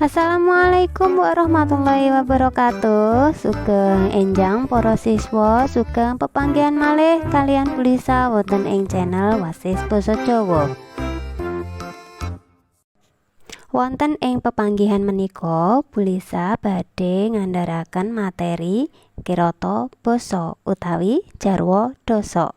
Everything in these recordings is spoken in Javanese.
Assalamualaikum warahmatullahi wabarakatuh. Sugeng enjang para siswa, sugeng pepanggihan malih kaliyan Bu Lisa wonten ing channel Wasis Basa Jawa. Wonten ing pepanggihan menika Bu Lisa badhe ngandharaken materi kirata basa utawi jarwa dasa.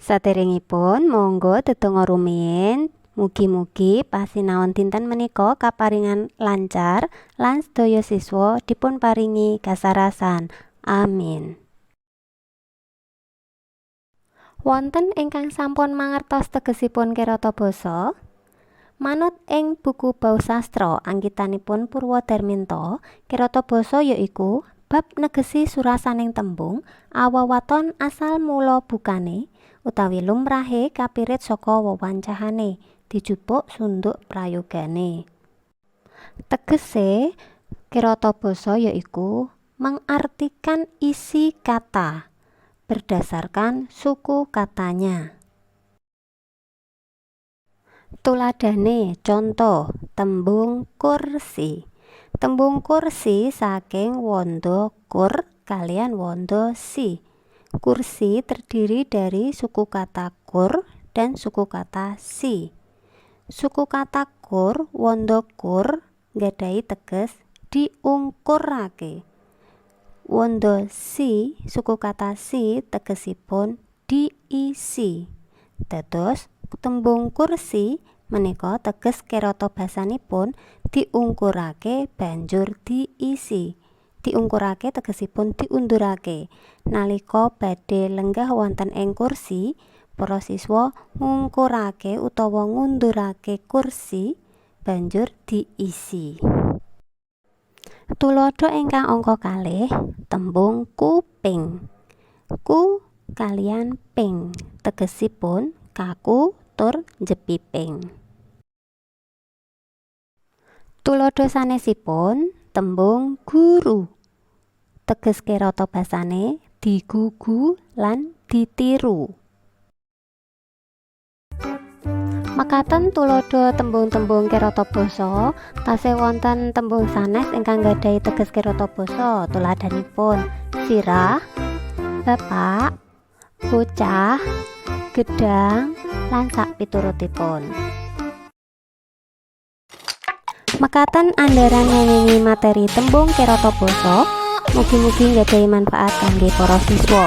Saderengipun monggo dedonga rumiyin. Mugi-mugi pasinaon dinten menika kaparingan lancar lan sedaya siswa dipun paringi kasarasan. Amin. Wonten ingkang sampun mangertos tegesipun kirata basa? Manut ing buku Bausastra anggitanipun Purwadarminto, kirata basa yaiku bab negesi surasaning tembung awewaton asal mula bukane utawi lumrahe kapirit saka wewancahane dijupuk sunduk prayogane. Tegese kirata basa yaiku mengartikan isi kata berdasarkan suku katanya. Tuladhane contoh tembung kursi. Tembung kursi saking wanda kur kaliyan wanda si. Kursi terdiri dari suku kata kur dan suku kata si. Suku kata kur, wanda kur nggadahi teges diungkurake. Wanda si, suku kata si tegesipun diisi. Dados tembung kursi menika teges kirata basanipun diungkurake banjur diisi. Diungkurake tegesipun diundurake. Nalika badhe lenggah wonten ing kursi, para siswa ngungkurake utawa ngundurake kursi banjur diisi. Tuladha ingkang angka kalih, tembung kuping. Ku kaliyan ping tegesipun kaku tur njepiping. Tuladha sanesipun tembung guru. Teges kirata basane digugu lan ditiru. Mekaten tuladha tembung-tembung kirata basa, tasih wonten tembung sanes ingkang nggadahi teges kirata basa. Tuladhanipun sirah, bapak, bocah, gedhang, lan sakpiturutipun. Mekaten andharan ngengingi materi tembung kirata basa, mugi-mugi nggadahi manfaat kangge para siswa.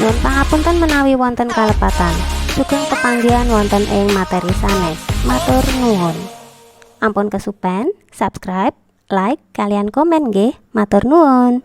Nyuwun pangapunten menawi wonten kalepatan. Sugeng pepanggihan wonten ing materi sanes. Matur nuwun. Ampun kesupen, subscribe, like, kaliyan komen nggih. Matur nuwun.